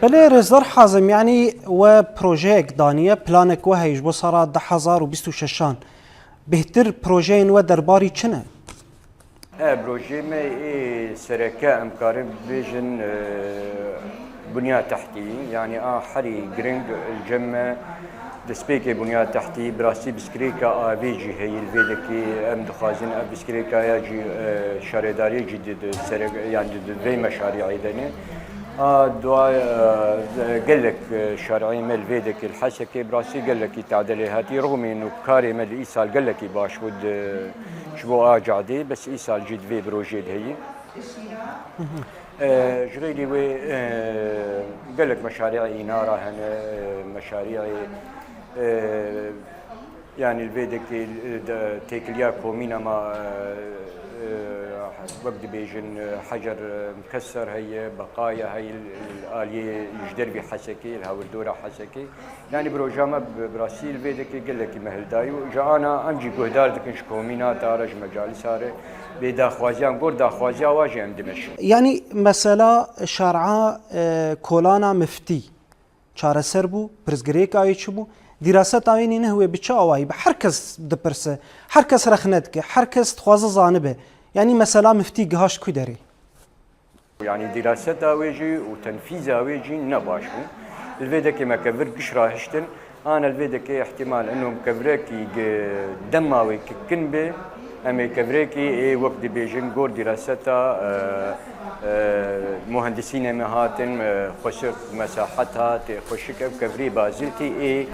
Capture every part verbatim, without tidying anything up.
Belê Rêzdar Hazim, yanî we projeyek daniye, planek we heye ji bo sala du hezar û bîst û şeşan. Bêhtir projeyên we derbarî çi ne? E, projeyê me ê sereke em karin bibêjin, e, bunya tehtî, yanî a herî giring li cem me destpêkê bunya tehtî, bi rastî biskirêka avê jî heye li vê dekê, em dixwazin ev biskirêka ya jî, e, şaredariyê jî di, di serek-, yanî di, di vê meşarî'ê de ne. A dua, e, gelek, e, şarî'ê me li vê dekê li Hesekê bi rastî gelekî tadilê hatî, rûmên û karê me li îsal gelekî baş bû di, ji bo a cadê, bes îsal jî di vê birojê de heye. E, ji xeyrî wê, e, gelek meşarî'ê înara hene, e, meşarî'ê, e, yanî li vê dekê, e, de, têkiliya komîna me, e, e, wek dibêjin, e, Hecer, e, Mukesser heye, Beqaya heye, li, li aliyê ji dervî Hesekê, li hawirdora Hesekê. Yanî projeya me bi, bi rastî li vê dekê gelekî mehil dayî û ji ana em jî guhdar dikin ji komîna tare, ji mecalisa re, bê daxwaziyan gor daxwaziya wa jî em dimeşin. Yanî mesela şarî'a, e, kolana miftî çareser bû, pirsgirêka wê çi bû? Dîraseta wê nîne wê bi çi awayî be? Her kes dipirse, her kes rexne dike, her kes dixwaze zanibe. Yanî mesela miftî gihişt ku derê? Yanî dîraseta wê jî û tenfîza wê jî ne baş bû. Li vê dekê me kevir giş rahiştin, ana li vê dekê îhtîmal ino kevirekî gi-, dema wê ki kin be, em ê kevirekî ê wek dibêjin gor dîraseta, e, e, muhendisînê me hatin, e, xweşik mesahet hat, ê xweşik ev kevirê baziltî ê,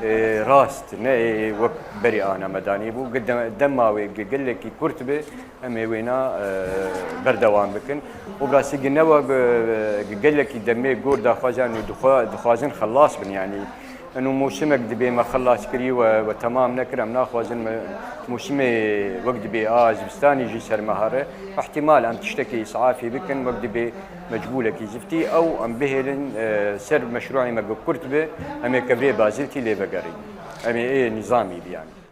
e, rast, ne ê wek berê ana me danî bû. Gi de-, dema wê gi gelekî kurt be, em ê wêna, e, berdewam bikin. Û bi rastî gi ne wek, e, gi gelekî demê gor daxwazan û dixwa-, dixwazin xelas bin, yanî eno mûsimek dibê me xelas kirî we, we temam nekir, em naxwazin me mûsimê wek dibê a zivistanî jî ser me here. Îhtîmal em tiştekî îsafî bikin, wek dibê mecbûlekî ziftî ew em bihêlin, e, ser meşrû'ê me gi kurt be, em ê kevirê baziltî lê vegerîn. Em ê ê nîzamî bi yanî.